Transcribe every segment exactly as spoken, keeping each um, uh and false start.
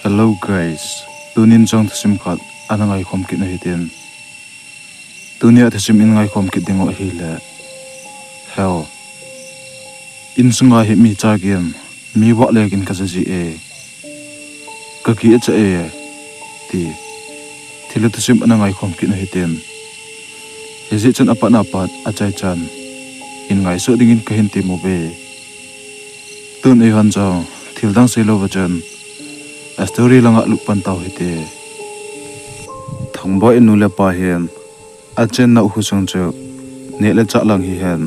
Hello guys, tunin jong thusim khat ana ngaikhom kit u hitin. Tunia thusim in ngaikhom kit ding u ahile, heo, insunga hi mi chagin, mi vah legin ka jaji e, ka kicha e, ti thil le thusim ana ngaikhom kit u hitin. Hijeh chun apatna pat achaichan in ngaisuh dingin kahin temu ve. Tun eihon jong thil dang seilou va chun a story langa lut pan tau hite. Thangboi anu le apa hin achennau khosung chu neh le chah lang hihen,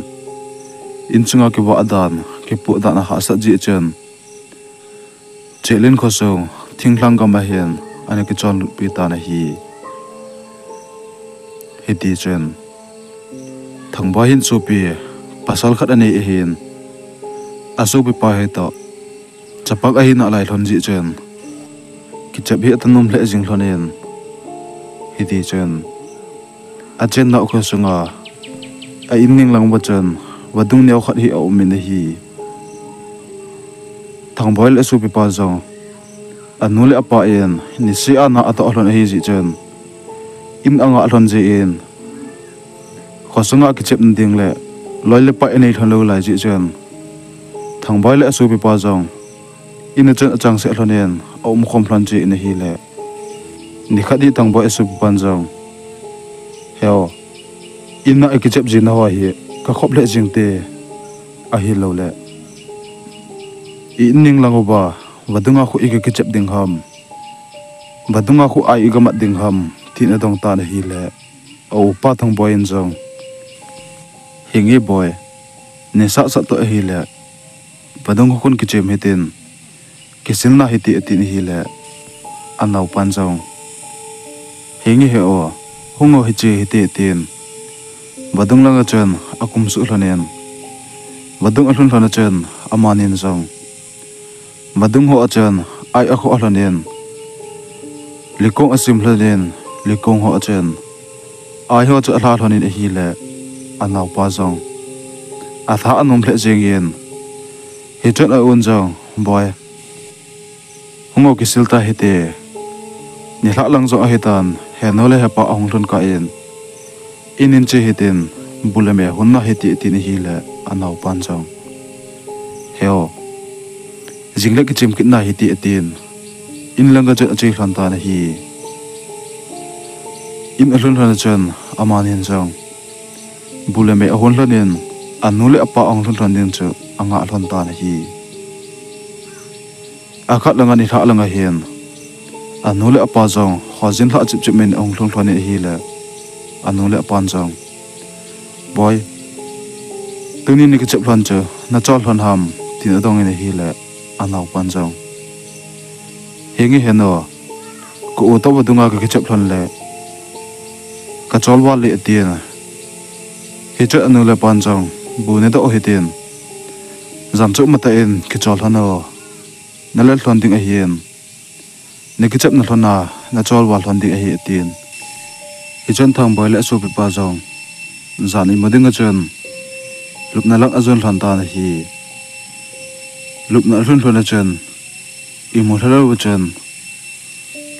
insunga kivah dan, kipoh dan ahahsat jeh chun Chelin khosung, thinglhang gam ahin ana kichonlutpi tan ahi. Hitichun Thangboi hin sopi pasal khat anei ahin, asopipa hitoh chapang ahi nalai lhon jeh chun kichep hi ata nom lheh jing lhonin, hitichun achennau khosunga a-in ning lang uva chun vadung neo khat hi aumin ahi. Thangboi le asopipa jong anu le apa in niseh a na atoh lhon ahijeh chun in angah lhon jeh in, khosunga kichepna ding le loi le pai anei lhon lou lai jeh chun Thangboi le asopipa jong in a chun achangseh lhonin aumkhom lhon jeh in ahile, nikhat hi Thangboi asopipan jong, heo, in a kichep jina ho hi kakhop lheh jing te, ahiloule i-in ning lang uva vadunga khu iga kichep ding ham, vadunga khu ai iga mat ding ham, tin adong tan ahile, aupa Thangboi in jong, henge boi, nisah sah toh ahile vadung khu khun kichem hitin, kisilna hite, atin ahile, anaopan jong, henge he o, hung o, hiche hite, tin vadung langa chun akumsuh lhonin, vadung alhun lhona chun amanin jong vadung hoa chun ai akhoh lhonin, likong asim lhonin, likong hoa chun ai ho chu alha lhonin ahile, anaopa jong atha anom lheh jengin, hichun a-un jong, boi, hung o, kisil ta hite, nilhah lang jong ahitan, henu le hepa ahung lhun kah in, in in che hitin, bu le me hunna hite, tin ahile, anaopan jong, heo, jingle kichem kitna hite, atin, in langa chun ache lhon tan ahi. In alhun lhona chun amanin jong bu le me ahon lhonin, anu le apa ahung lhun lhon ding chu angah lhon tan ahi. Akhat langa nilhah langa hin anu le apa jong hojin lhah chipchip min ahung lhung lhonin ahile, anu le apan jong, boi, tuni nakichep lhon chu nachol lhon ham, tin adongin ahile, anaopan jong, henge henu, ka-u toh vadunga kakichep lhon le kachol val le, atin, hichun anu le apan jong bu nedoh hitin, jan chu matah in kichol lhon o, nalet lhon ding ahin, nakichepna lhona nachol val lhon ding ahi, atin, hichun Thangboi le asopipa jong jan imu dinga chun lupna lang ajon lhon tan ahi. Lupna alhun lhona chun imu lha louva chun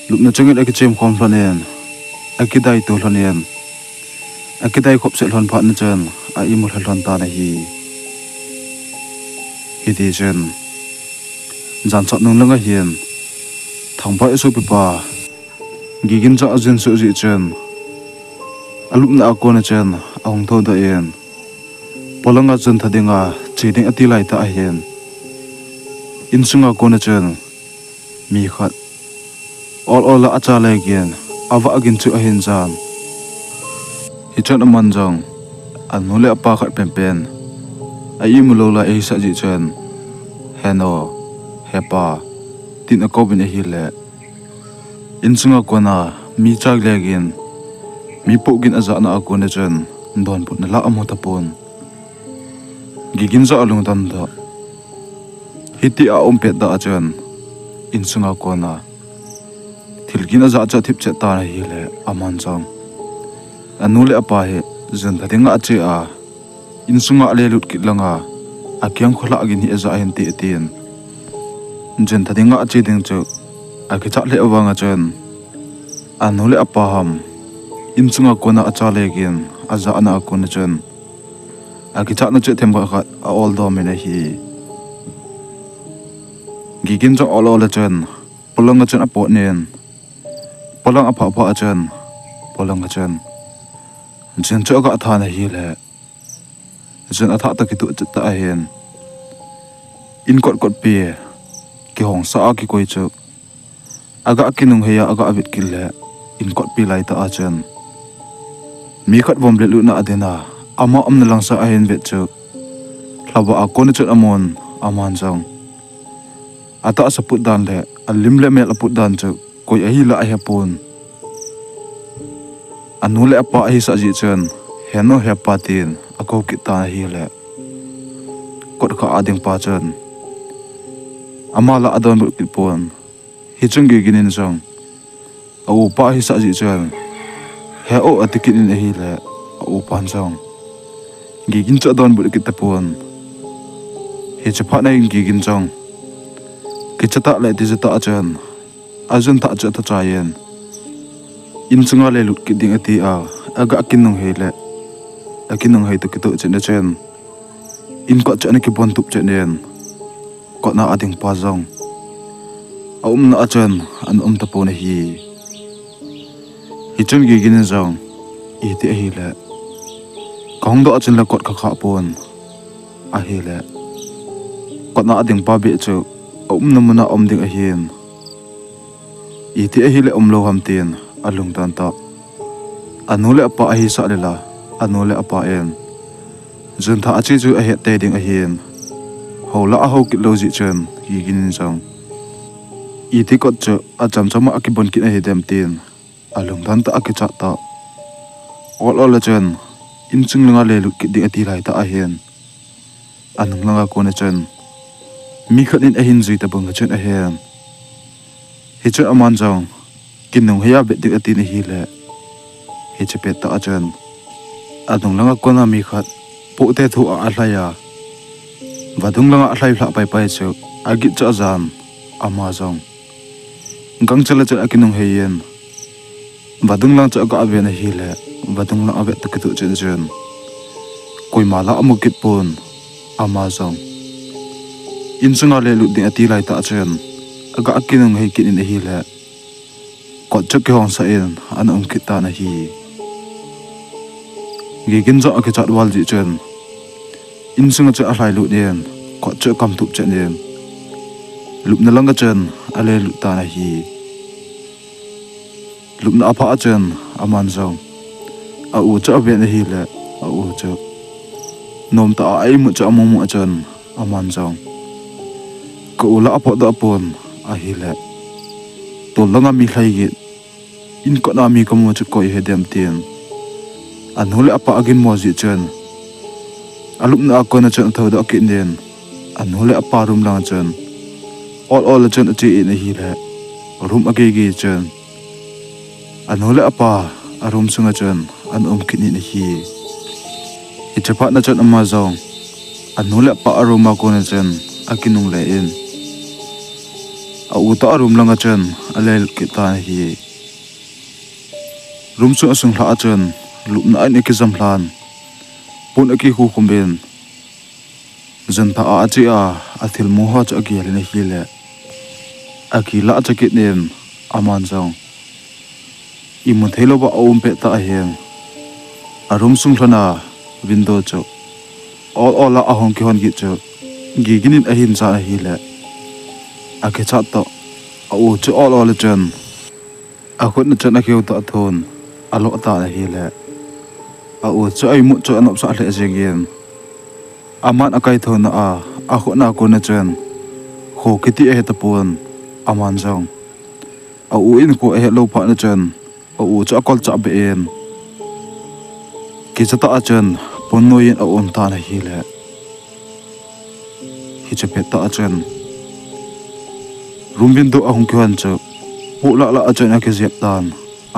lupna chungin akichem khom lhonin, akidai to lhonin, akidai khop set lhon phatna chun a-imu lha lhon tan ahi. Hitichun jan sot nung langa hin Thangboi asopipa Gigin jong ajin suh jeh chun alupna a kona chun ahung thoudoh in, polanga chun tha dinga che ding ati laitah ahin, insunga kona chun mi khat ol ol a acha legin avah gin chu ahin jan. Hichun aman jong anu le apa khat penpen a-imu lou lai ahisah jeh chun, henu, hepa, tin akouvin ahile, insunga kona mi chang legin, mi pohgin ajahna a kona chun donbutna lah amu tapon. Gigin jong alungdon doh. Hitia aum petda a chun insunga kona thilgin ajah chu athip chet tan ahile, aman jong anu le apa hi jun tha dinga ache a, insunga alelut kit langa akiang kholhah gin hi ajah hinte atin, jun tha dinga ache ding chu Akichat lheh vang a chun, anu le apa ham insunga kona acha le gin, ajahna a kon a chun, akichatna cheh themkhat khat a ol dom in ahi. Gigin jong ol ol a chun, polang a chun apot nin, polang aphah phah a chun, polang a chun, jin chu aga than ahile, jin athah toh kitoh chet tah ahin, in kot kot pi, kihong sa a kikoi chu aga kinunghei a, aga vet kit le, in kot pi lai tah a chun, mi khat vom le lutna a din a, ama umna lang sang ahin vet chu, lhava a kon a chun amun, aman jong atahsa put dan le alim le mel aput dan chu koi ahi la ahe pon. Anu le apa ahisah jeh chun, he nu he pa tin ako kit tan ahile, kot kha a ding pa chun ama la adonbut kit pon. Hichun Gigin in jong a upa ahisah jeh chun, he o ati kit in ahile, a upan jong Gigin chu adonbut kit tapon. Hiche phat na in Gigin jong kicha tah le tija tah a chun, ajun thah chu atha chai in, insunga le lut kit ding ati a, aga kinunghei le, akinunghei toh kitoh chet na chun, in kot chu ana kibon tup chet nin, kotna a ding pa jong aumna a chun ana um tapon ahi. Hichun Gigin in jong, iti ahile, kahung doh a chun le kot kha kha pon ahile, kotna a ding pa beh chu aumna muna um ding ahin, iti ahile umlou ham tin alungdon tah. Anu le apa ahisah le la, anu le apa in jun thah ache chu ahet tei ding ahin, hou la ahou kit lou jeh chun Gigin in jong, iti kot chu achamcham a akibon kit ahi dem tin alungdon tah, akichat tah. Ol ol a chun, insung langa le lut kit ding ati lai tah ahin, anung langa kon a chun, mi khat in ahin jui tabang a chun ahin, hichun aman jong kinunghei a vet ding atin ahile, hiche pet tah a chun, anung langa kon a mi khat pohte thu a alhai a, vadung langa alhai lhah pai pai chu, agit chu ajan, ama jong gangchel a chun akinunghei in, vadung lang chu aga ven ahile, vadung lang avet toh kitoh chet chun, koima la amu kit pon, ama jong insunga le lut ding ati lai tah chun, aga kinunghei kit in ahile, kot chu kihong sah in ana um kit tan ahi. Gigin jong akichat val jeh chun, insunga chu alhai lut in, kot chu akam tup chet in, lupna langa chun ale lut tan ahi. Lupna aphah a chun, aman jong a u chu aven ahile, a u chu nomtah a aimut chu amu mu a chun, aman jong, ka u la apotdoh pon ahile, tol langa mi lhai git, in kot a mi kamu chu koi ahi dem tin, anu le apa aginmo jeh chun, alupna a kon a chun athoudoh kit in, anu le apa room langa chun ol ol a chun ache in ahile, room agei gei chun, anu le apa a room sunga chun ana um kit in ahi. Hiche phat na chun ama jong anu le apa a room a kon a chun akinungle in, a u toh a room langa chun ale lut kit tan ahi. Room sung asunglhah a chun, lupna a in akijam lhan, pon akikhukhum in, jun thah a ache a, athilmu ho chu agel in ahile, akilah cha kit in, aman jong imu theilouva aum pet tah ahin, a room sung lhona window chu ol ol a ahung kihon git chu, Gigin in ahin jan ahile, akichat toh, a u chu ol ol a chun, akhut na chun akeu toh athon, alo tan ahile, a u chu aimut chu anopsah lheh jengin, aman akaithona a, akhut na kon a chun kho kiti ahe tapon, aman jong a u in kho ahet lou phat na chun, a u chu akolchah beh in, kicha tah a chun pon noi in aum tan ahile, hiche pet tah a chun, room window ahung kihon chu, poh lah lah a chun akijep tan,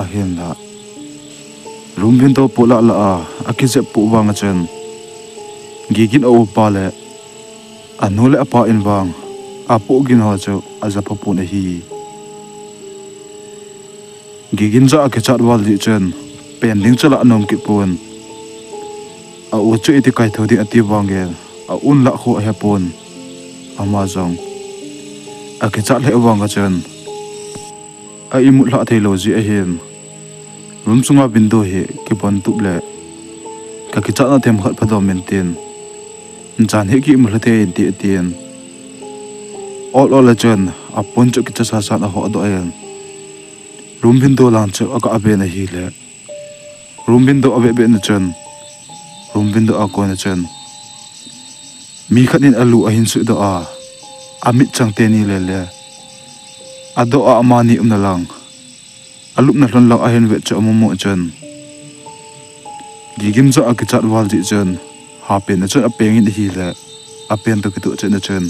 ahinla, room window poh lah lah a akijep poh vang a chun, Gigin a upa le anu le apa in vang apoh gin ho chu ajapha pon ahi. Gigin jong akichat val jeh chun, pen ding chu la anom kit pon. A u chu iti kaitho ding ati vangin, a un lah khu ahepon. Ama jong akichat lheh vang a chun, a imut lhah thei lou jeh ahin, room sunga window hi kibon tup le, kakichatna themkhat phadom in tin, jan hi ki imut lha thei in ti atin. Ol ol a chun, apon chu kicha sasan ahodoh in, room window lang chu aga ven ahile, room window avet vet na chun, room window a kon a chun, mi khat in alu ahin suhdoh a, amit chang teni le le, adoh a amani umna lang, alupna lhon lang ahin vet chu amu mu chun, Gigin jong akichat val jeh chun, hapen a chun apeng in ahile, apen toh kitoh chet na chun,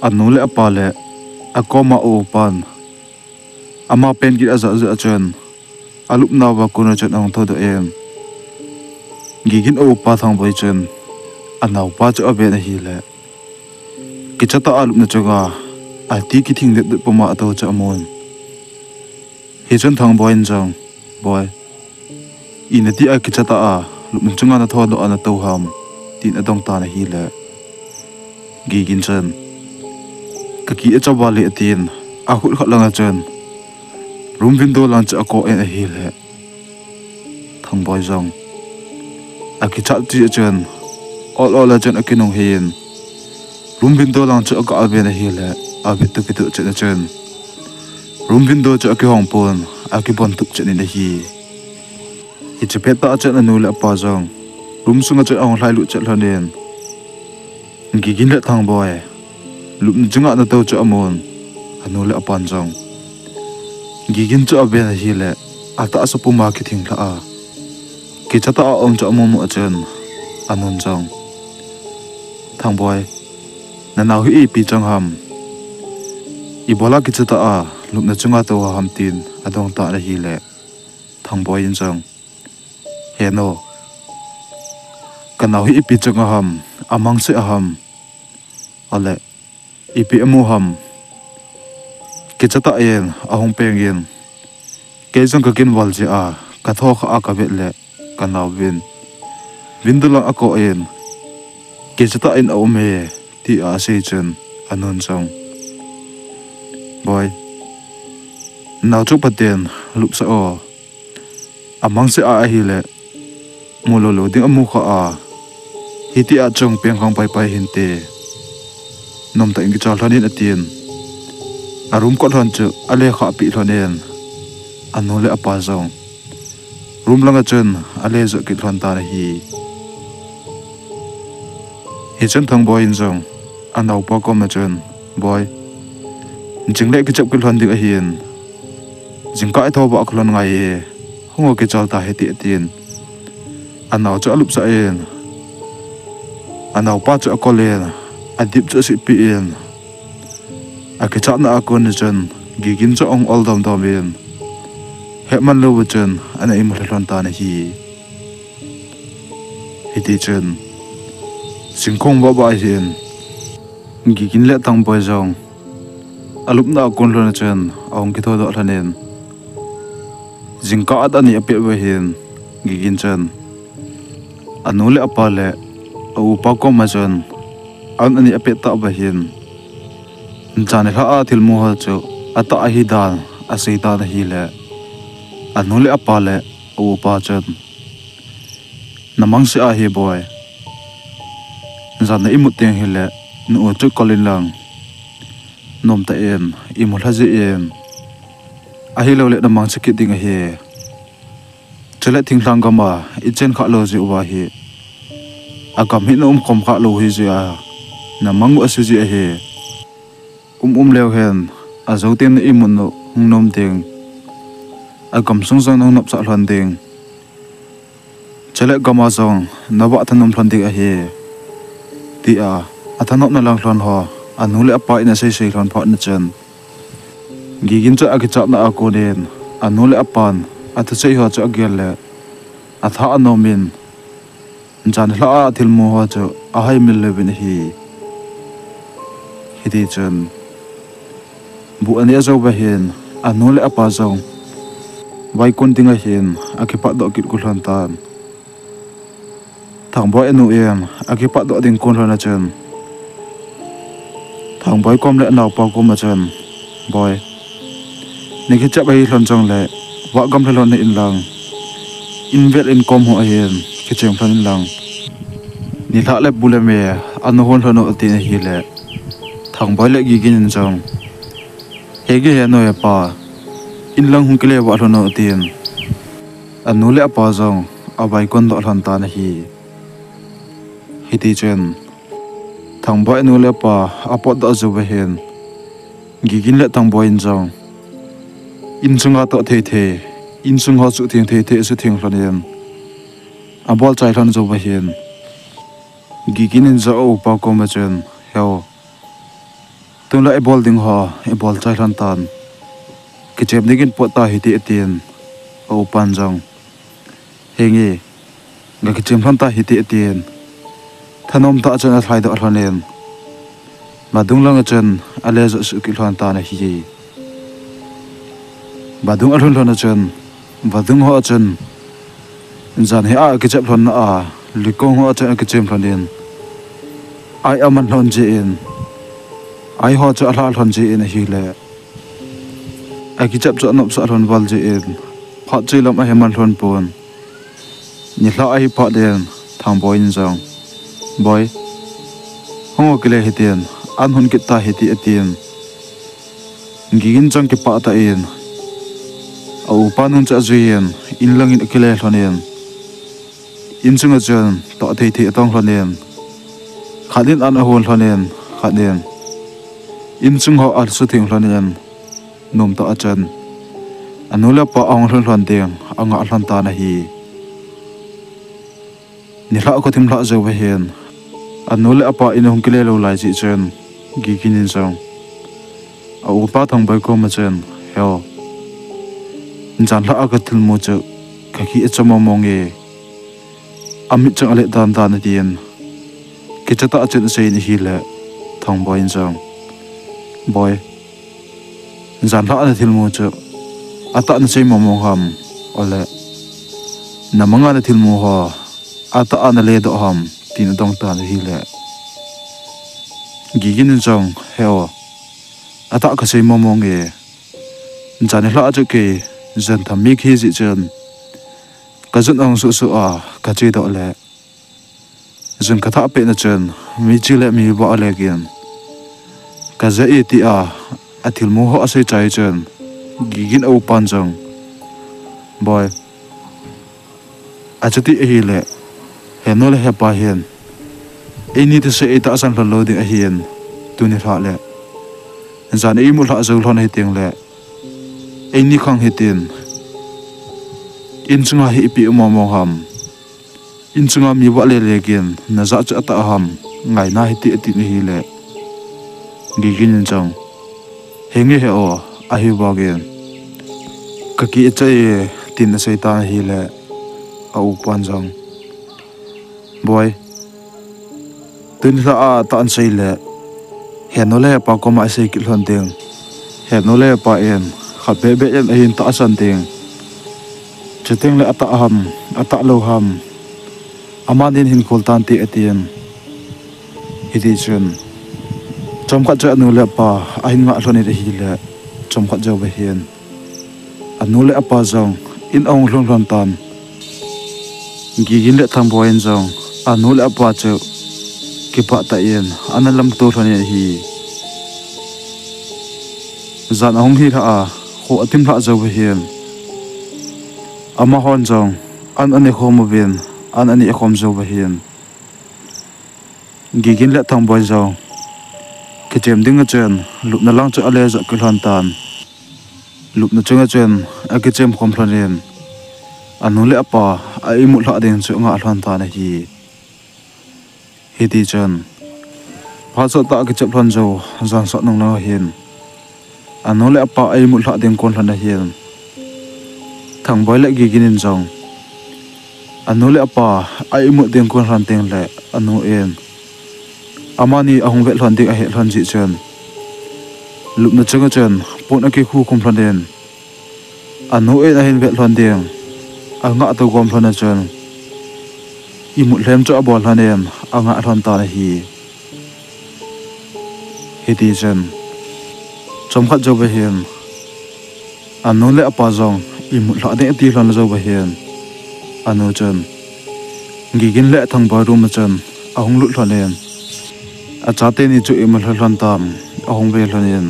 anu le apa le, akoma aupan, ama pen kit ajah jeh a chun, alupna uva kon a chun ahung thodoh in, Gigin aupa Thangboi chun, anaopa chu aven ahile, kichatah a lupna chunga, ati kithing det det puma atou chu amun. Hichun Thangboi in jong, Boi, ina tia kichatah a lupna chunga nathodoh a natou ham, tin adong tan ahile, Gigin chun, kaki acha val e atin, akhut khat langa chun, room window lang chu ako in ahile, Thangboi jong, akichat jeh a chun, ol ol a chun akinung hin, room window lang chu aga ven ahile, avet toh kitoh chet na chun, room window chu akihong pon, akibon tup chet in ahi. Hiche pettah a chun anu le apa jong, room sunga chun ahung lhailut chet lhon in, Gigin le Thangboi, lupna chunga natou chu amun, anu le apan jong, Gigin chu aven ahile, atahsa puma kithing lhah a, kichatah a um chu amu mu a chun, anun jong, Thangboi, nanao hi ipi chang ham, ibola kichatah a lupna chunga tou ham tin adong tan ahile, Thangboi in jong, Heno, kanao hi ipi chang aham, amangse aham, ale, ipi amu ham, kichatah in ahung peng in, kei jong kakin val jeh a, katho kha a kavet le, kanao vin, window lang ako in, kichatah in aum e, tia asei chun, anun jong, Boi, nao chu Pathen lupsah o, amangse a ahile, mu lou lou ding amu kha a, hitia chun pengkhang pai pai hinte, nomtah in kicha lhon in atin, a room kot lhon chu alekhah peh lhon in, anu le apa jong, room langa chun ale joh kit lhon tan ahi. Hichun Thangboi in jong, anaopa koma chun, Boi, jing le kichep kit lhon ding ahin, jingkah itho vah kha lhon ngai e, hung o kichal ta hite atin, anao chu alupsah in, anaopa chu akol in, adip chu asihpeh in, akichatna a kon a chun, Gigin chu ahung ol dom dom in, hetman louva chun ana imut lha lhon tan ahi. Hitichun, singkong vah vah hin, Gigin le Thangboi jong alupna a kon lhon a chun ahung kithodoh lhon in, jingkah at ani apet uva hin, Gigin chun anu le apa le aupa koma chun an ani apet tah uva hin, jan nilhah a thilmu ho chu atah ahi dan asei tan ahile, anu le apa le aupa chun, namangse ahi Boi, jan na imut teng hile, nu u chu kol in lang, nomtah in imu lha jeh in, ahiloule namangse kit ding ahi. Chule thinglhang gam a ichen khah lou jeh uva hi, agam hi na umkhom khah lou hijeh a, namang u ase jeh ahi. Um um leu hen, ajou teng na imut u hung nom ding, agamsung jong nahung nopsah lhon ding, chule gam a jong navah thanom lhon ding ahi, tia athanopna lang lhon ho anu le apa in aseisei lhon phat na chun, Gigin chu akichatna a kon in anu le apan athusei ho chu agel le, atha anom in, jan nilhah a thilmu ho chu ahaimil leuvin ahi. Hitichun, bu aneh jou uva hin, anu le apa jong Vaikon ding ahin, akipatdoh kit got lhon tan. Thangboi anu in akipatdoh ding kon lhon achun, Thangboi kom le anaopa kom achun, Boi, nakichep ahi lhon jongle, vah gamlha lhon hih in lang, in vel in kom ho ahin kichem lhon in lang, nilhah le bu le me ana hon lhon u, atin ahile, Thangboi le Gigin in jong, Henge he nu he pa, in lang hung kile vah lhon u, atin anu le apa jong avaikondoh lhon tan ahi. Hitichun, Thangboi anu le apa apotdoh jou uva hin, Gigin le Thangboi in jong, insunga toh thei thei, insung ho suhtheng thei thei asuhtheng lhon in, abolchai lhon jou uva hin, Gigin in jong aupa koma chun, Heo, tun la ibol ding ho ibolchai lhon tan, kichem dingin pot ta hite, atin, aupan jong, Henge, gakichem lhon ta hite, atin, thanom tah chun alhaidoh lhon in, vadung langa chun ale jot suh kit lhon tan ahi. Vadung alhun lhon achun, vadung ho achun, jan hi a kichep lhonna a, likong ho achun akichem lhon in, ai aman lhon jeh in, ai ho chu alha lhon jeh in ahile, akichep chu anopsah lhon val jeh in, phat choi lam ahi man lhon pon. Nilhah ahi phat in, Thangboi in jong, Boi, hung o kile hitin, an hon kit ta hite, atin, Gigin jong kipah tah in, aupa nung chu ajui in, in langin akile lhon in, insunga chun toh thei thei atong lhon in, khat in an ahon lhon in, khat in insung ho asuhtheng lhon in, nomtah a chun anu le apa ahung lhun lhon ding angah lhon tan ahi. Nilhah akho thim lhah jou uva hin, anu le apa in ahung kile lou lai jeh chun, Gigin in jong, aupa Thangboi koma chun, Heo, jan lhah a kathilmu chu, kakih acha mong mong e, amit chang ale dan dan, atin, kicha tah chun asei in ahile, Thangboi in jong, Boi, jan lhah a nathilmu chu, atah nasei mong mong ham, ole, namanga nathilmu ho, atah a naledoh ham, tin adong tan ahile, Gigin in jong, Heo, atah kasei mong mong e, jan nilhah a chu kei, jan tham mi kahi jeh chun, kajun ahung suh suh a, kachedoh le, jun kathah petna chun, mi che le mi vah alekin, kaja e, tia athilmu ho asei chai chun, Gigin aupan jong, Boi, achuti ahile, henu le hepa hin, eini thusei eitahsan lhon lou ding ahin, tuni lhah le, jan eimut lhah jou lhon ahi tengle, eini khang hitin, insunga hi ipi um mong mong ham, insunga mi vah le le kin, najah chu atah ham, ngaina hite, atin ahile, Gigin in jong, Henge he o, ahivangin, kakih acha e, tin asei tan ahile, aupan jong, Boi, tuni lhah a atah nasei le, henu le hepa koma isei kit lhon ding, henu le hepa in, khat beh beh in ahin tahsan ding, chutengle atah ham, atah lou ham, amanin hin khol tante, atin. Hitichun, chomkhat chu anu le apa ahin ngah lhon in ahile, chomkhat jou uva hin, anu le apa jong in ahung lhung lhon tan. Gigin le Thangboi in jong anu le apa chu kipah tah in ana lamto lhon in ahi. Jan ahung hi lhah a, kho athim lhah jou uva hin, amahon jong an aneh khom uvin, an aneh khom jou uva hin, Gigin le Thangboi jong kichem dinga chun lupna lang chu ale jot kit lhon tan. Lupna chunga chun akichem khom lhon in, anu le apa a imut lhah ding chu angah lhon tan ahi. Hitichun, phat sottah akichep lhon jou, jan sot nung lang ahin, anu le apa a imut lhah ding kon lhon ahin, Thangboi le Gigin in jong anu le apa a imut ding kon lhon tengle, anu in amani ahung vet lhon ding ahet lhon jeh chun, lupna chunga chun pon akikhu khum lhon in, Anu in ahin vet lhon ding, angah to gom lhon a chun, imut lhem chu abol lhon in, angah lhon tan ahi. Hiti chun, chomkhat jou va hin, anu le apa jong imut lhah ding ati lhon jou va hin, anu chun Gigin le Thangboi room a chun ahung lut lhon in, achate ni chu imut lhah lhon tan ahung ve lhon in,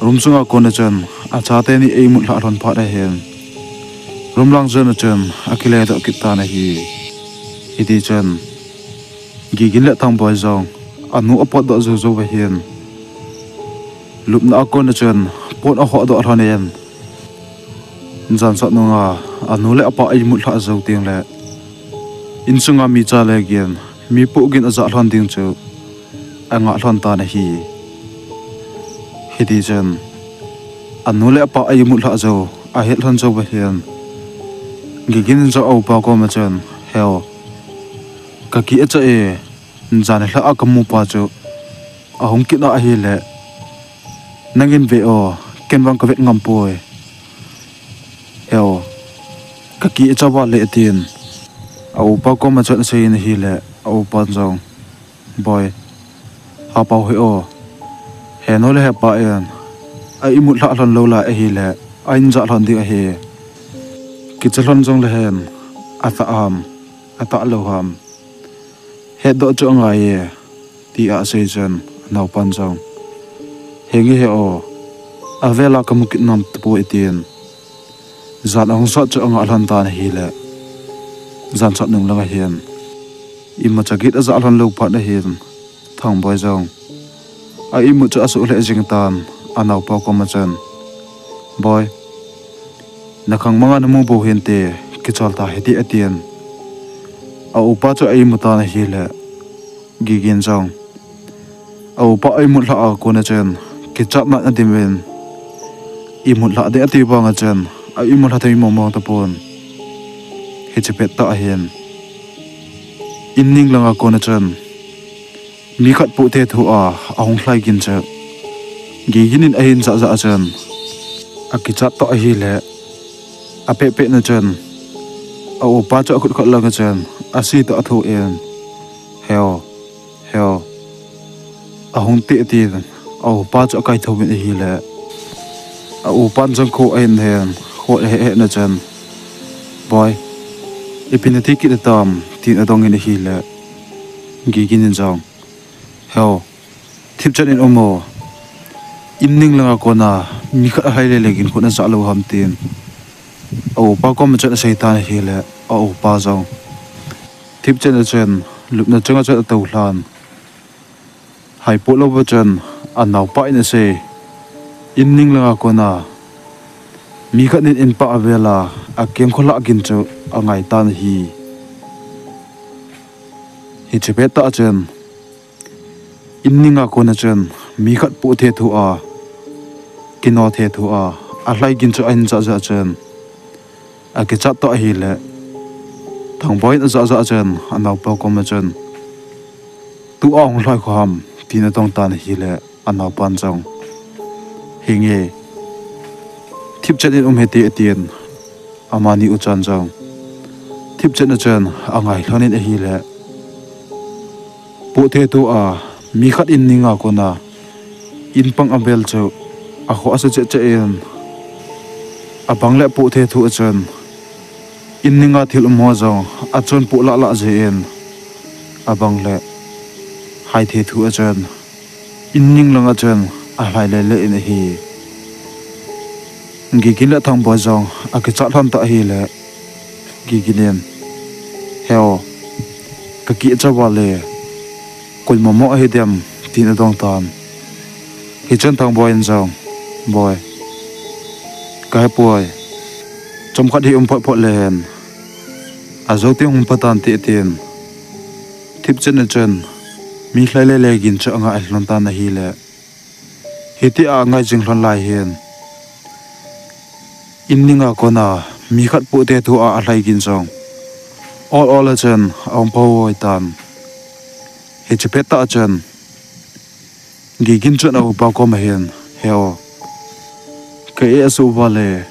room sunga kon a chun achate ni eimut lhah lhon phat ahin, room lang jon a chun akile doh kit tan ahi. Hiti chun, Gigin le Thangboi jong anu apot doh jou jou va hin, lupna a kon a chun pot ahoh doh lhon in, jan sot nunga anu le apa eimut lhah jou teng le, insunga mi cha le gin, mi pohgin ajah lhon ding chu angah lhon tan ahi. Hiti chun, anu le apa eimut lhah jou ahet lhon jou va hin, Gigin in jong a upa kom a chun, Heo, kakichat e, jan lha a kamu pa chu ahung kit na ahile, nangin ve o, ken vang kavet ngam poi. Heo, kakichat val e, tin a upa kom a chun asei in ahile, a upan jong, Boi, hapau hi o, henu le hepa in a imut lhah lhon lou lai ahile, a in jah lhon ding ahi. Kicha lhon jong le hen, atah ham, atah lou ham, hetdoh chu angai e, tia asei chun, anaupan jong, Henge he o, avela kamu kit nom tapoi, tin jan ahung sot chu angah lhon tan ahile, jan sot nung lang a hin, imacha gin ajah lhon lou phat a hin, Thangboi jong a imut chu asuh lheh jing tan, anaupa kom a chun, Boi, nakhang manga namu bou hinte, kichol ta hite, atin, a upa chu a imu tan ahile, Gigin jong a upa eimut lhah a kon a chun, kichatna a dim in, imut lhah ding ati vang a chun, a imut lhah thei mong mong tapon. Hiche pet tah a hin, in ning langa kon a chun, mi khat poh thethu a ahung lhai gin chu, Gigin in ahin jah jah a chun, akichat toh ahile, apeh peh na chun, a upa chu akhut khat lang a chun, asi toh athu in, Heo, heo, ahung te, tin a upa chu akaithou in ahile, a upan jong kho ahin hen, kho ahe he na chun, Boi, ipi nati kit tam, tin adong in ahile, Gigin in jong, Heo, thipchan in um o, in ning langa kona mi khat alhai lele gin khu najah lou ham, tin a upa kom a chun asei tan ahile, a upa jong thipchan a chun lupna chunga chun atou lhan, haipoh louva chun, anaupa in asei, in ning langa kona mi khat in in pang avela akeng kholhah gin chu angai tan ahi. Hiche pet tah a chun, in ninga kona chun mi khat poh thethu a, kino thethu a, alhai gin chu ahin jah jah chun, akichat toh ahile, Thangboi in ajah jah chun, anaupa kom a chun, Tua hung lhai kho ham, tin adong tan ahile, anaupan jong, Henge, thipchan in um hite, atin, amani uchan jong thipchan a chun angai lhon in ahile, poh thethu a, mi khat in ninga kona in pang avel chu akhoh asa cheh cheh in, abang le poh thethu a chun in ninga thil umho jong achun poh lah lah jeh in, abang le hai thethu a chun in ning langa chun alhai lele in ahi. Gigin le Thangboi jong akichat lhon tah ahile, Gigin in, Heo, kakichat val e, koi momo ahidem, tin adong tan. Hichun Thangboi in jong, Boi, kahepoi, chomkhat hi um phot phot le hen, ajou teng hung pha tante, tin thipchan a chun mi lhai lele gin chu angai lhon tan ahile, hitia angai jing lhon lai hin, in ninga kona mi khat poh thethu a alhai gin jong ol ol a chun aum pha hoi tan. Hiche pet tah a chun Gigin chun a upa kom a hin, Heo, ka e asuh val e,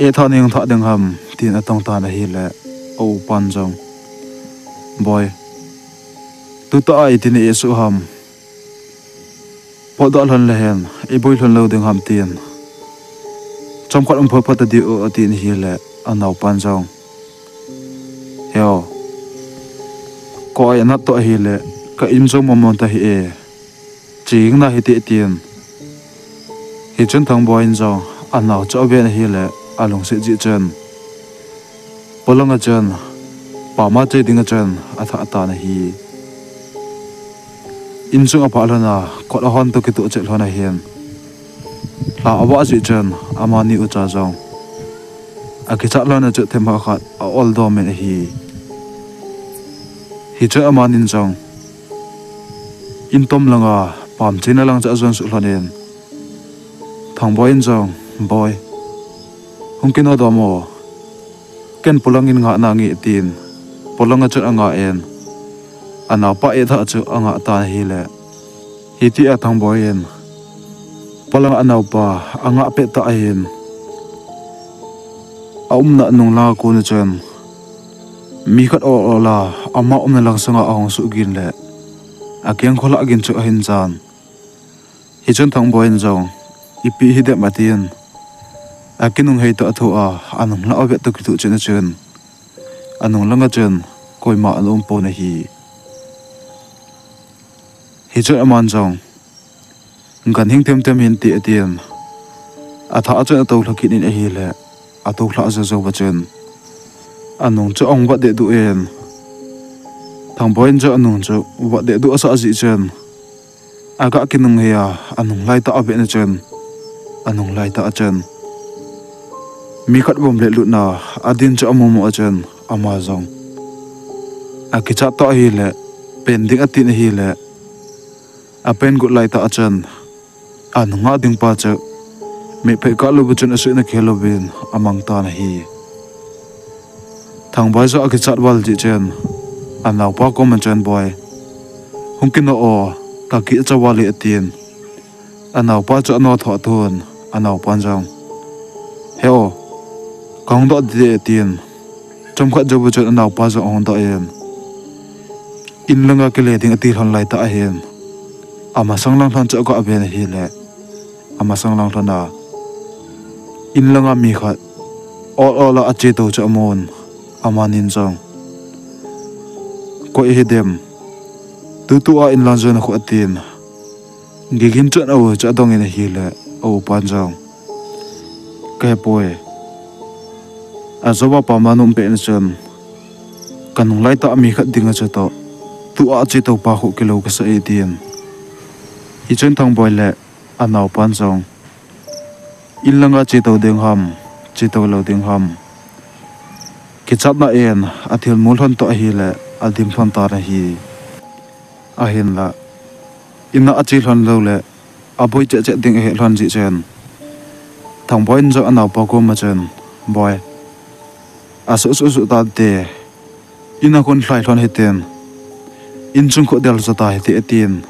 "Etha neng tha ding ham?" tin atong tan ahile, a upan jong, "Boi, tuta a iti na esuh ham? Potdoh lhon le hen, iboi lhon lou ding ham?" tin chomkhat um phot phot ta diu atin ahile, anaopan jong, "Heo, ko ai anat toh ahile, ka in jong momon ta hi e, ching na hite," tin. Hichun Thangboi in jong anao chu aven ahile, alungset jeh chun, polanga chun pama che dinga chun athah tan ahi. In chung aphah lhon a, kot ahon toh kitoh chet lhon ahin, lha avah jeh chun amani ucha jong akichat lhon a chu themkhat khat a-ol domin ahi. Hichun amanin jong in tom langa pam chena lang chu ajon suh lhonin, Thangboi in jong, "Boi, hung kino dom o, ken polang in ngah nange," tin polanga chun angah in, anaopa etha chu angah tan ahile, hitia Thangboi in polanga anaopa angah pet tah ahin, aumna nung langa kona chun mi khat ol ol a ama umna lang sanga ahung suhgin le, akeng kholah gin chu ahin jan. Hichun Thangboi in jong, "Ipi hidem?" atin, akinung hei toh athoh a, anung lah a vet toh kithoh chet na chun, anung langa chun koima ana um pon ahi. Hichun aman jong, "Ganhing themthem hinte," atin, athah a chun atoulha kit in ahile, atoulha jou jouva chun, anung chu ahung vat dehduh in, Thangboi in jong anung chu vat dehduh asah jeh chun, aga kinung hei a, anung laitah avet na chun, anung laitah a chun mi khat vom le lutna adin chu amumu a chun, ama jong akichat toh ahile, pen ding atin ahile, apen got laitah a chun, anunga ding pa chu mitphei kah louva chun asuhna khel louvin amang tan ahi. Thangboi jong akichat val jeh chun, anaopa koma chun, "Boi, hung kino o, kakicha val e," atin, anaopa chu ano thoh thun, anaopan jong, "Heo, kahung doh ding e," tin, chomkhat jouva chun anaopa jong ahung doh in, in langa kile ding ati lhon laitah ahin, amasang lang lhon chu aga ven ahile, amasang lang lhon a in langa mi khat ol ol a ache tou chu amun, amanin jong, "Koi hidem, tutu a in lang jona khu?" atin, Gigin chun a u chu adongin ahile, a upan jong, "Kahepoi. Ajouva pama um pet na chun, kanung laitah mi khat dinga chutoh, tua ache toupa khu kilou kasah e," atin. Hichun Thangboi le anaopan jong, in langa che tou ding ham, che tou lou ding ham, kichatna in athilmu lhon toh ahile, adim lhon tan ahi. Ahinla, ina ache lhon lou le, aboi cheh cheh ding ahet lhon jeh chun, Thangboi in jong anaopa koma chun, "Boi, asuh suh suh tante, ina khun lhai lhon hitin, in chung khu del jo ta hite," atin.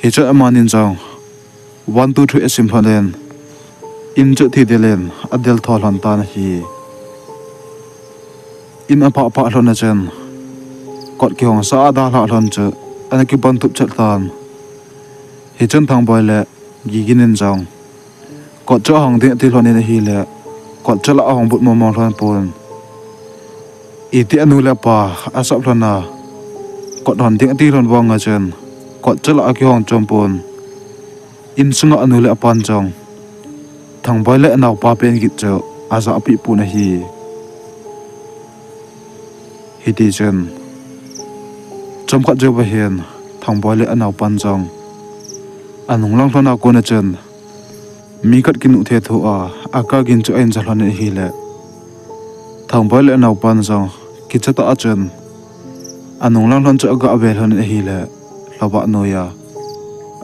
Hichun amanin jong, one, two, three asim lhonin, in chu thi delin adel tho lhon tan ahi. In aphah phah lhon a chun, kot kihong sa a dalhah lhon chu ana kipan tup chet tan. Hichun Thangboi le Gigin in jong, kot chu ahong ding ati lhonin ahile, kot chu la ahong but mong mong lhon pon. Iti anu le apa asap lhon a, kot hon ding ati lhon vang a chun, kot chu la akihong chom pon. Insunga anu le apan jong, Thangboi le anaopa pen git chu ajahpeh pon ahi. Hitichun, chomkhat jouva hin, Thangboi le anaopan jong, anung lang lhon a kon a chun, mi khat kinuh thethu a, akah gin chu ahin ja lhonin ahile, Thangboi le anaopan jong, kicha tah a chun, anung lang lhon chu aga ve lhonin ahile, lhavah noiya,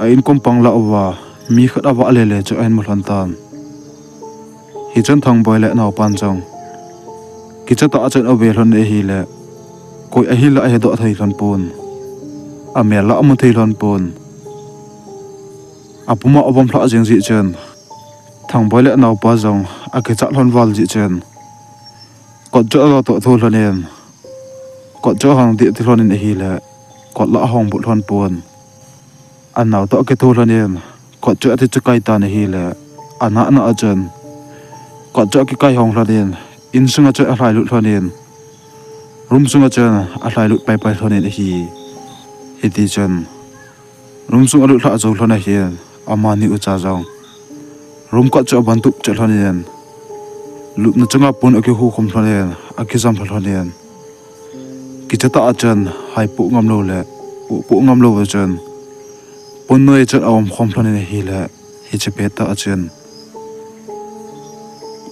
a inkom pang lah uva, mi khat avah lele chu ahin mu lhon tan. Hichun Thangboi le anaopan jong, kicha tah a chun ave lhonin ahile, koi ahile ahedoh thei lhon pon, amel la amu thei lhon pon. Apuma avom lhah jeng jeh chun, Thangboi le anaopa jong akichat lhon val jeh chun, kot chu alo toh tho lhon in, kot chu ahong deh ti lhon in ahile, kot la ahong but lhon pon. Anao toh akitho lhon in, kot chu ati chu kai tan ahile, anah nah a chun, kot chu akikai hong lhon in, insung a chun alhai lut lhon in, room sung a chun alhai lut paipai lhon in ahi. Hiti chun, room sung alut lhah jou lhon ahin, amani ucha jong room kot chu abon tup chet lhon in, lupna chunga pon akihu khum lhon in, akijam lha lhon in, kicha tah a chun hai poh ngam lou le, uh poh ngam lou a chun, pon noi a chun aum khom lhon in ahile, hiche pet tah a chun,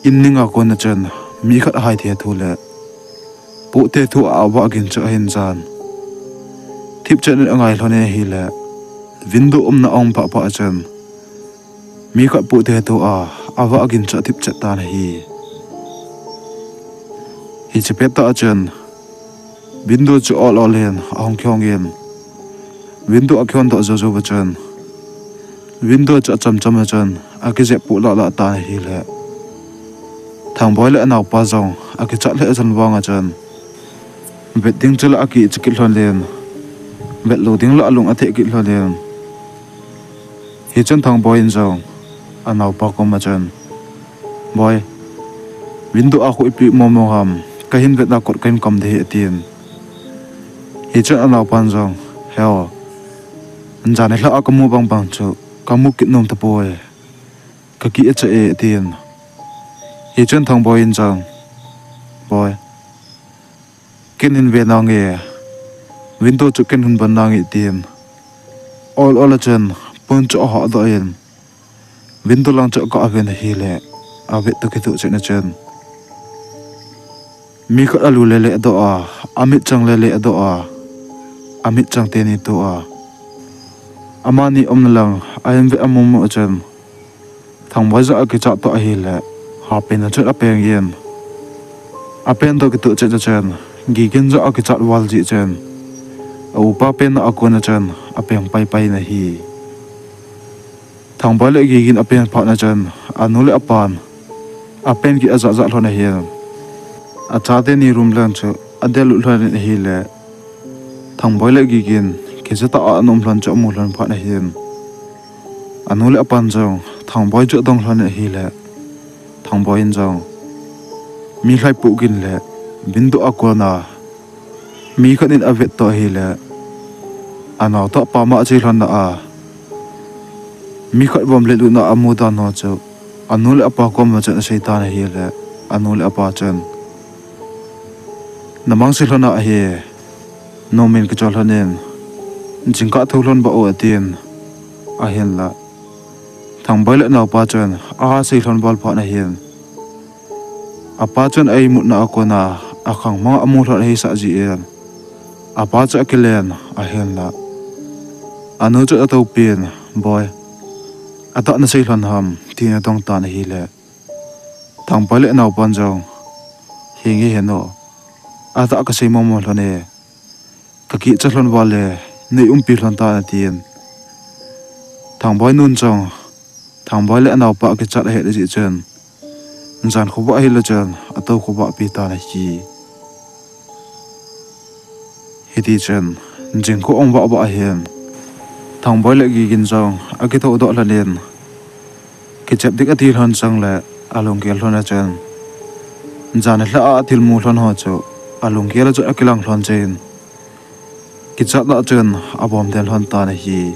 in ning a kon a chun, mi khat ahai the thu le, poh the thu a avah gin chu ahin jan. Thipchet in angai lhon in ahile, window umna a um pah pah a chun, mi khat poh the thu a avah gin chu athipchet tan ahi. Hiche pet tah a chun, window chu ol ol in ahong kihong in, window akihon doh jou jou a chun, window chu acham cham a chun, akijep poh lah lah tan ahile, Thangboi le anaopa jong akichat lheh lhon vang a chun, vet ding chu la akicha kit lhon in, vet lou ding la alung atheh kit lhon in, hichun Thangboi in jong anaopa kom a chun, Boi, window a khu ipi momo ham, kahin vet a kot kahin kam ding ahi, atin. Hichun anaopan jong, Heo, jan nilhah a kamu bang bang chu kamu kit nom tapoi, kakichat e, atin. Hichun Thangboi in jong, Boi, ken hin ve nange, window chu ken hin bon nange, atin. Ol ol a chun pon chu ahoh doh in, window lang chu aga ven ahile, avet toh kitoh chet na chun, mi khat alu le le adoh a, amit chang le le adoh a, amit chang teni toh a, amani umna lang ahin ve amomo a chun, Thangboi jong akichat toh ahile, half pant a chun apeng in, apeng toh kitoh chet a chun, Gigin jong akichat val jeh chun, aupa pant a kon a chun apeng paipai in ahi. Thangboi le Gigin apeng phat na chun, anu le apan apeng kit ajah jah lhon ahin, achate ni room lang chu adel lut lhon in ahile, Thangboi le Gigin kicha tah a ana um lhon chu amu lhon phat ahin, anu le apan jong Thangboi chu adong lhon in ahile, Thangboi in jong, mi lhai poh gin le window a kon a mi khat in avet toh ahile, anao toh apa ma ache lhon na a, mi khat vom le lutna amu dan ho chu anu le apa kom a chun asei tan ahile, anu le apa chun, Namang se lhon ahi, nomin kichol lhon in, jingkah thou lhon bah o, atin. Ahinla, Thangboi le anaopa chun asei lhon val phat ahin, apa chun a-imutna a kon a akhang mang amu lhon ahisah jeh in, apa chu akilen ahinla, anu chu atoupin, Boi, atah nasei lhon ham, tin adong tan ahile, Thangboi le anaopan jong, Henge henu, atah kasei momo lhon e, kakichat lhon val e, nei umpi lhon tan, atin. Thangboi nun jong, Thangboi le anaopa akichat ahet jeh chun, jan khovah ahile chun atou khovah pi tan ahi. Hiti chun, jingkah ong vah vah ahin, Thangboi le Gigin jong akithoudoh lhon in, kichep ding ati lhon chang le, alunggel lhon a chun, jan nilhah a athilmu lhon ho chu alunggel a chun akilang lhon chun, kichat lah chun abom den lhon tan ahi.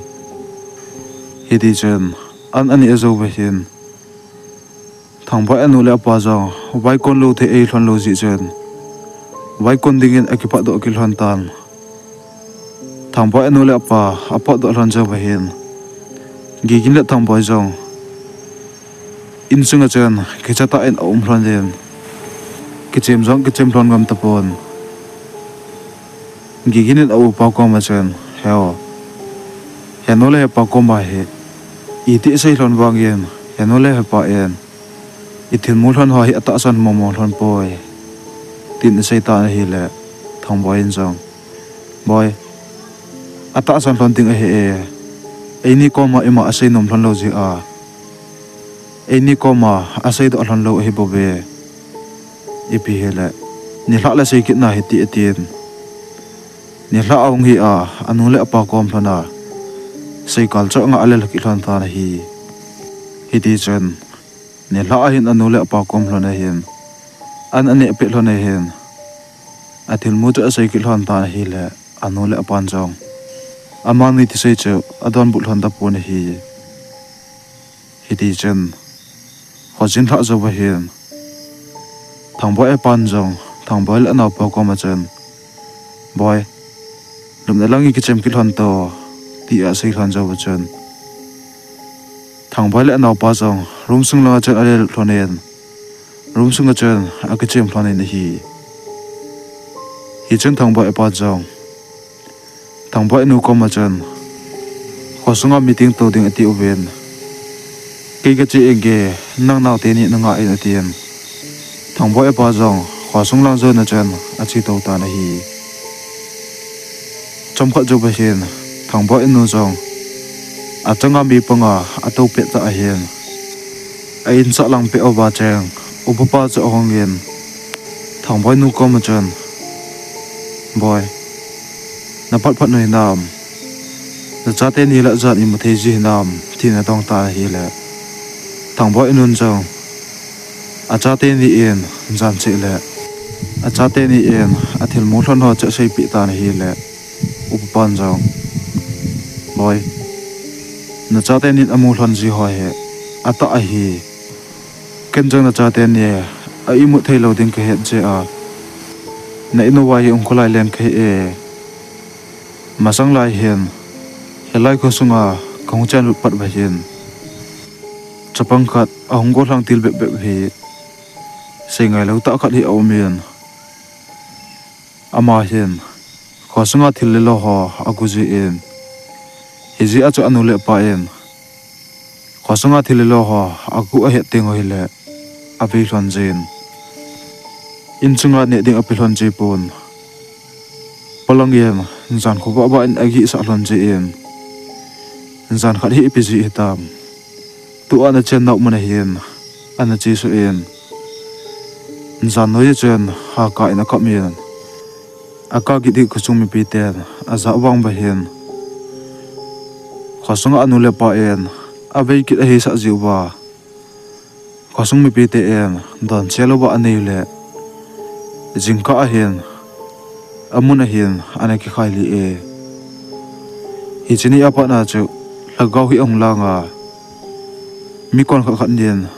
Hiti chun, an aneh jou uva hin, Thangboi anu le apa jong vaikon lou thei ahi lhon lou jeh chun, vaikon dingin akipatdoh kit lhon tan. Thangboi anu le apa apatdoh lhon jou uva hin, Gigin le Thangboi jong insung a chun kicha tah in aum lhon in, kichem jong kichem lhon ngam tapon. Gigin in aupa kom a chun, Heo, henu le hepa kom a hi iti isei lhon vangin, henu le hepa in ithilmu lhon ho hi atahsan momo lhon poi, tin asei tan ahile, Thangboi in jong, Boi, atahsan lhon ding ahi e, eini kom a ima asei nom lhon lou jeh a, Eini koma aseidoh lhon lou ahi bouve. Ipi hile, nilhah le sei kit nahi ti atin. Nilhah ahung hi a, anu le apa kom lhon a, seikal chu anga alel kit lhon tan ahi. Hitichun, nilhah ahin anu le apa kom lhon ahin, an aneh peh lhon ahin, athilmu chu asei kit lhon tan ahile, anu le apan jong amani thusei chu adonbut lhon tapon ahi. Hitichun, khojin lhah jouva hin, Thangboi apan jong Thangboi le anaopa koma chun, Boi, lupna lang i kichem kit lhon to, tia asei lhon jouva chun, Thangboi le anaopa jong room sung langa chun alelut lhonin, room sunga chun akichem lhonin ahi. Hichun Thangboi apa jong Thangboi anu koma chun, khosunga meeting to ding ati uvin, kei kache inge, nang nao teni nanga in atin. Thangboi apa jong khosung lang jona chun ache tou tan ahi. Chomkhat jouva hin, Thangboi anu jong achanga mi panga atou pet tah ahin, a insah lang peh uva cheng, upapa chu ahungin, Thangboi nu koma chun, Boi, naphat phat u hinam, nachate ni la jan imu thei ji hinam, tin adong tan ahile, Thangboi anun jong achate ni in jan cheh le achate ni in athilmu lhon ho chu aseipeh tan ahile, upapan jong, Boi, nachate nin amu lhon ji ho hi atah ahi. Ken jong nachate ni a imut theilou ding kahet jeh a, na in uva hi hung kholai leng kahi e. Masang lai hin, hilai khosunga kahung chenlut pat uva hin, chapang khat ahung golhang til bep bep hi, seingailou tah khat hi aumin, ama hin khosunga thil le lo ho agu jin, hijeh a chu anu le apa in khosunga thil le lo ho agu ahet teng u hile, avei lhon jin, insunga neh ding ape lhon ji pon. Polangin jan khovah vah in agihsah lhon jin, jan khat hi ipi jeh hitam, tua nachen nau mun ahin, ana chesuh in, jan noi chun haka in akap in, aka git hi khosung mipiten ajah vang uva hin, khosunga anu le apa in avei kit ahisah jeh uva, khosung mipite in donse louva anei le, jingkah ahin, amun ahin ana kikhai lih e. Hiche ni apat na chu lhagao hi ahung langa, mi kon khat khat nin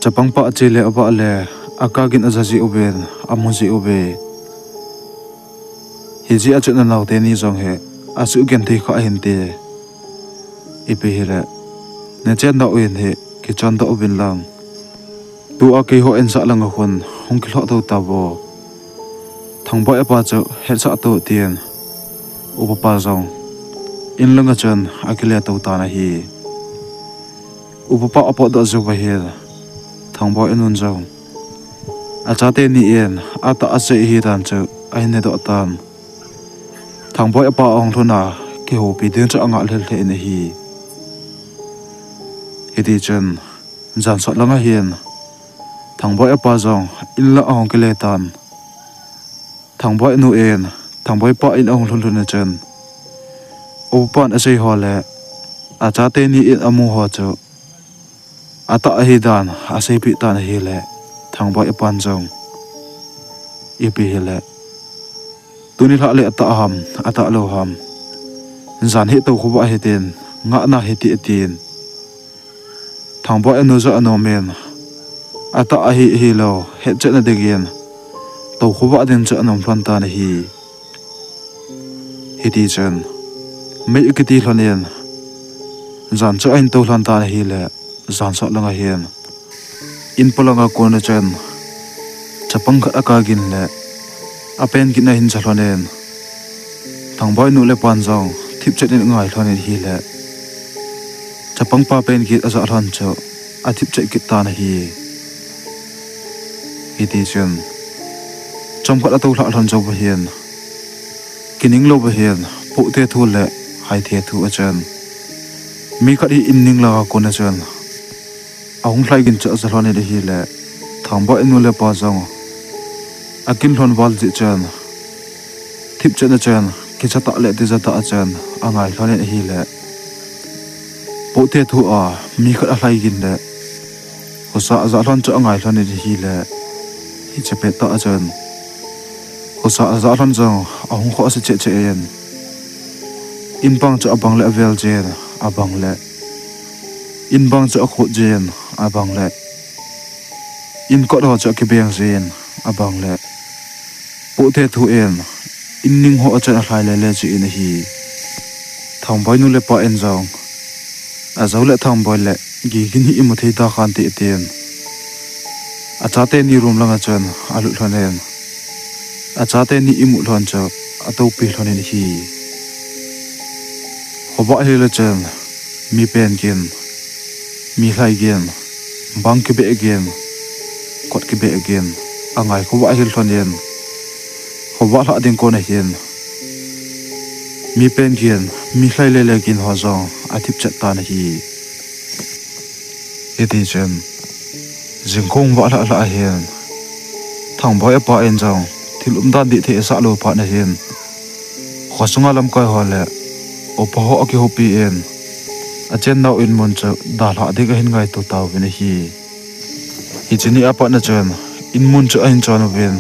chapangpa ache le avah le aka gin aja jeh uvin amu jeh uve. Hijeh a chu nanaote ni jong hi asuh genthei kha ahinte. Ipi hile, nachen nau in hi kichondoh uvin lang, tua keiho insah langa khun hung kilhoh tou tauvo. Thangboi apa chu hetsah tou tin, upapa jong in langa chun akile tou tan ahi. Upapa apotdoh jouva hin, Thangboi anun jong achate ni in atah achai ahi dan chu ahin hedoh tan. Thangboi apa ahung lhun a, kihoupi ding chu angah lheh lheh in ahi. Hitichun, jan sot langa hin, Thangboi apa jong in lang ahung kile tan. Thangboi nu in, Thangboi pa in ahung lhun lhun a chun, upapan asei ho le achate ni in amu ho chu atah ahi dan aseipeh tan ahile, Thangboi apan jong, ipi hile, tuni lhah le atah ham, atah lou ham, jan hi toukhovah hitin, ngahna hiti atin. Thangboi anu jong anomin, atah ahi ahilou hetchetna dingin toukhovah ding chu anom lhon tan ahi. Hitichun, mei akiti lhonin, jan chu ahin tou lhon tan ahile, jan sot langa hin, in polanga kona chun chapang khat aka gin le apen gin ahin ja lhonin, Thangboi nu le pan jong thipchet in angai lhonin ahile, chapangpa pen gin aja lhon chu athipchet kit tan ahi. Hitichun, chomkhat atou lhah lhon jouva hin, kining louva hin, pohthe thu le haithe thu achun, mi khat hi in ning langa kona chun Ahung lhai gin chu aja lhon in ahile, Thangboi nu le pa jong akin lhon val jeh chun, thipchetna chun, kicha tah le tija tah a chun angai lhon in ahile, Pohthe thu a mi khat alhai gin le, khosa aja lhon chu angai lhon in ahile, hiche pet tah a chun, khosa aja lhon jong ahung khoh se cheh cheh in, in bang chu abang le avel jin, abang le in bang chu akhut jin, abang le in kot ho chu akibeng jin, abang le Pohthe thu in in ning ho a chun alhai lele jin ahi. Thangboi nu le pa in jong, Ajo le Thangboi le Gigin hi imu thei ta khan te, tin, achate ni room lang a chun alut lhon in, achate ni imu lhon chu atoupi lhon in ahi. Khovah hel a chun mi pen gin, mi lhai gin, bang kibeh gin, kot kibeh gin angai khovah hel lhon in, khovah lhah ding kon ahin, mi pen gin, mi lhai lele gin ho jong athipchet tan ahi. Hiti chun, jingkah vah lhah lhah ahin, Thangboi apa in jong thil umdan dih thei asah lou phat ahin, khosunga lamkai ho le upa ho akihoupi in, achennau in mun chu dalhah ding ahin ngaito tauvin ahi. Hiche ni a pat a chun, in mun chu ahin chon uvin,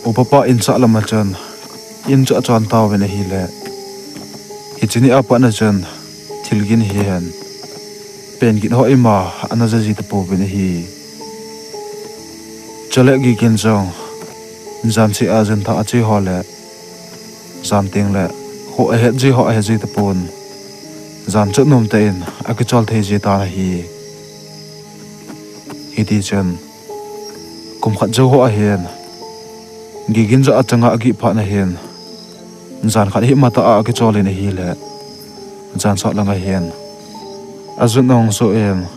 upa pa in sah lam a chun in chu achon tauvin ahile, hiche ni a pat a chun thil gin hihen, pen gin ho ima ana ja ji tapouvin ahi. Chule Gigin jong jan seh a jan thah a che ho le, jan teng le kho ahet ji ho ahet ji tapon, jan chu nomtah in akichol thei ji tan ahi. Hiti chun, kum khat jou ho ahin, Gigin jong achanga agih phat ahin, jan khat hi matah a akichol in ahile, jan sot lang ahin, ajun ahung soh in,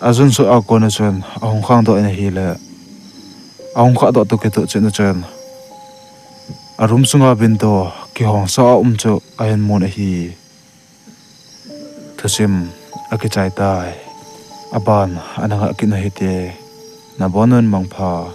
ajun soh a kon a chun ahung khangdoh in ahile, ahung khahdoh toh kitoh chet a chun, a room sunga window kihong sa a um chu ahin mun ahi. Thusim akichai tai. Aban ana ngah kit u hite. Nabon un mangpha.